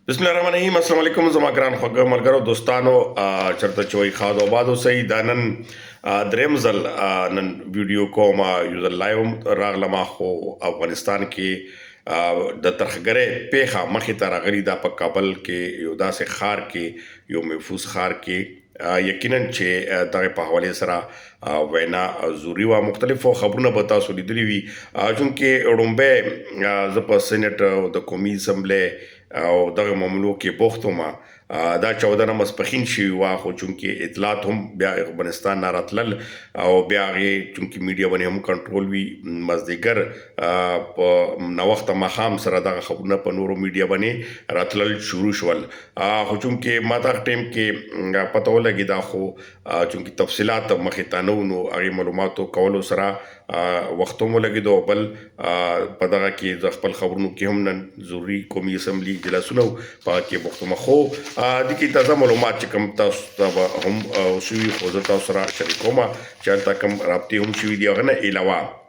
بسم الله الرحمن الرحیم. السلام علیکم زما ګران خوږ ملګرو، دوستانو، چرته چې وای ښاد او آباد اوسئ. دا نن دریم ځل نن ویډیو کوم، یو ځل لایو راغلم، خو افغانستان کې د ترهګرۍ پیښه مخې ته راغلي ده. په کابل کې یو داسې ښار کې، یو محفوظ ښار کې، یقینا چې دغه په حواله سره وینا ضروري وه. مختلفو خبرونه به تاسو لیدلي وي، چونکې ړومبی زه په سېنېټ او د قومي اسمبلۍ او دغه معاملو کې بوخت وم. دا چاودنه مسپخین شوي وه، خو چونکې اطلاعات هم بیا افغانستان نه راتلل او بیا هغې چونکې میډیا باندې هم کنټرول وي، مازدیګر په ناوخته ماښام سره دغه خبرونه په نورو میډیا باندې راتلل شروع شول. خو چونکې ما دغه ټایم کې پته ولګېده، خو چونکې تفصیلات مخې ته نه وو، نو هغې معلوماتو کولو سره وخت هم ولګېدو او بل په دغه کې زه خپل خبرونو کې هم نن ضروري قومي اسمبلي اجلاسونه وو، په هغه کې بوخت وم. خو دې کې تازه معلومات چې کوم تاسو ته به هم شوي، خو زه تاسو سره شریکوم چې هلته کوم رابطې هم شوي دي. هغه نه علاوه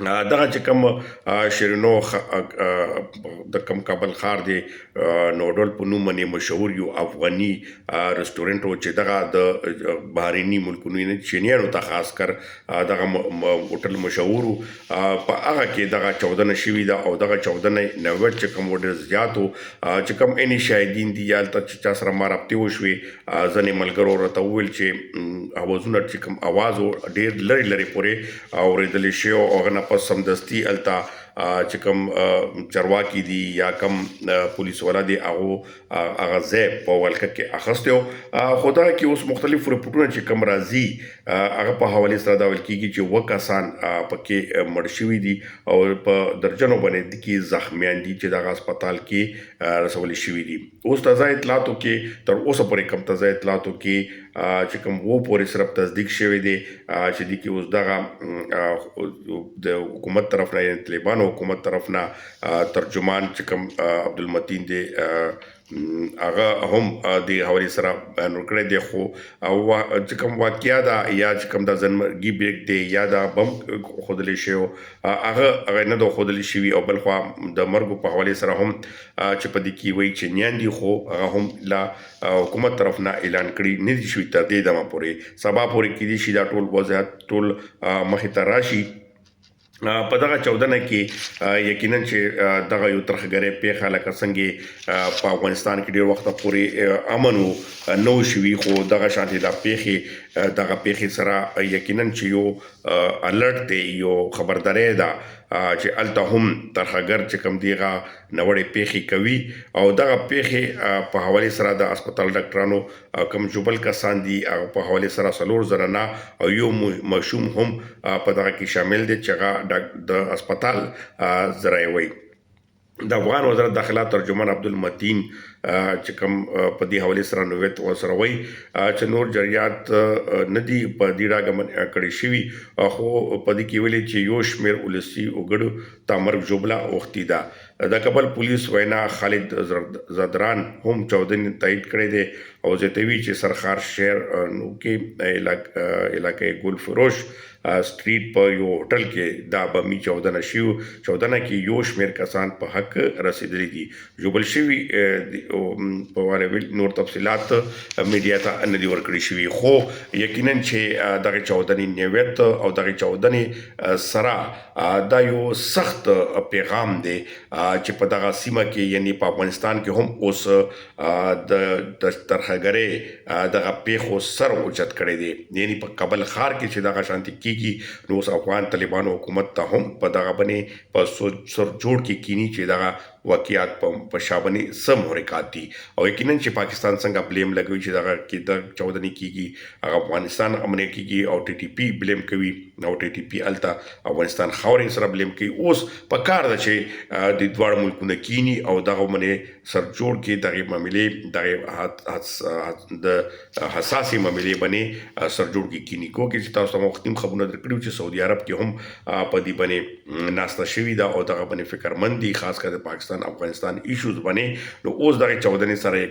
دغه چې کوم شیرینو د کوم کابل ښار دی، نوډل په نوم باندې مشهور یو افغاني رستورانت و، چې دغه د بهرني ملکونو نه چینیانو ته خاص کر دغه هوټل مشهور و، په هغه کې دغه چاودنه شوې ده. او دغه چاودنه نوټ چې کوم ډېر زیات و، چې کوم عیني شاهدین دي یا هلته چې چا سره ما رابطې وشوې، ځینې ملګرو راته وویل چې اوازونه چې کوم اواز و، ډېر لرې لرې پورې اورېدلی شي. او هغه نه پس سمدستي هلته چې کوم چارواکي دي یا کوم پولیس والا دي، هغو هغه ځای په ولکه کې اخیستی و. خو دغه کې اوس مختلف رپورټونه چې کوم راځي، هغه په حوالې سره دا ویل کېږي چې اووه کسان پکې مړ شوي دي او په درجنو باندې کې زخمیان دي چې دغه هسپتال کې رسول شوي دي. اوس تازه اطلاعاتو کې، تر اوسه پورې کوم تازه اطلاعاتو کې چې کوم وو پورې صرف تصدیق شوی دی چې دې کې اوس دغه د حکومت طرف نه، یعنی طالبانو حکومت طرف نه ترجمان چې کوم عبدالمتین دی، هغه هم د حوالې سره بیان ورکړی دی. خو چې کوم واقعیا ده یا چې کوم د ځنمرګي بیګ دی یا دا بم ښودلی شوی، هغه نه ده ښودلی شوي. او بلخوا د مرګو په حوالې سره هم چې په دې کې وایي چې نیان دي، خو هغه هم لا حکومت طرف نه اعلان کړي نه دي شوي تر دې دمه پورې. سبا پورې کېدای شي دا ټول وضعیت ټول مخې ته راشي. په دغه چاودنه کې یقینا چې دغه یو ترهګرۍ پیښه، لکه څنګه په افغانستان کې ډیر وخت پورې امن وو نو شوي، خو دغه شانتې دا پیښې، دغه پیښې سره یقینا چې یو الرټ دی، یو خبرداری ده چې هلته هم ترهګر چې کوم دی هغه ناوړې پیښې کوي. او دغه پیښې په حوالې سره د هسپتال ډاکټرانو کوم ژوبل کسان دي، هغه په حوالې سره څلور زنانه او یو ماشوم هم په دغه کې شامل دی چې هغه د هسپتال ذرایع وایي. د افغان وزارت داخله ترجمان عبدالمتین چې کوم په دې حوالې سره نویت ورسره وایي چې نور جریات نه دي په دې ډاګه کړی شوي، خو په دې کې ویلي چې یو شمېر ولسي وګړو ته مرګ ژوبله اوښتې ده. د کابل پولیس وینا خالد زدران هم چاودنې تایید کړی دی او زیاتوي چې سرښار شهر نو کې علاقې ګل فروش سټریټ په یو هوټل کې دا بمي چاودنه شوې. چاودنه کې یو شمېر کسان په حق رسېدلي دي، ژوبل شوي په اړه نور تفصیلات میډیا ته نه دي ورکړي شوي. خو یقینا چې دغه چاودنې نیویت او دغه چاودنې سره دا یو سخت پیغام دی چې په دغه سیمه کې، یعنی په افغانستان کې هم اوس د ترهګرۍ دغه پیښو سر اوچت کړی دی. یعنی په کابل ښار کې چې دغه شانتي کیږي، نو اوس افغان طالبانو حکومت ته هم په دغه باندې په سر جوړ کې کینی چې دغه واقعیات په شا باندې څه محرکات دي. او یقینا چې پاکستان څنګه blame لګوي چې دغه کې د چاودنې کیږي، هغه افغانستان امنه کیږي او ټي ټي پي blame کوي او ټي ټي پي هلته افغانستان خاورې سره blame کوي. اوس په کار ده چې د دواړو ملکونه کینی او دغه باندې سر جوړ کې دغه معاملې، دغه د حساسې معاملې باندې سر جوړ کې کینی. کو کې چې تاسو ته وخت خبرونه درکړي چې سعودي عرب کې هم په دې باندې ناسته شوې ده او دغه باندې فکرمند دي، خاص کر د پاکستان افغانستان issues باندې. نو اوس دغه چاودنې سره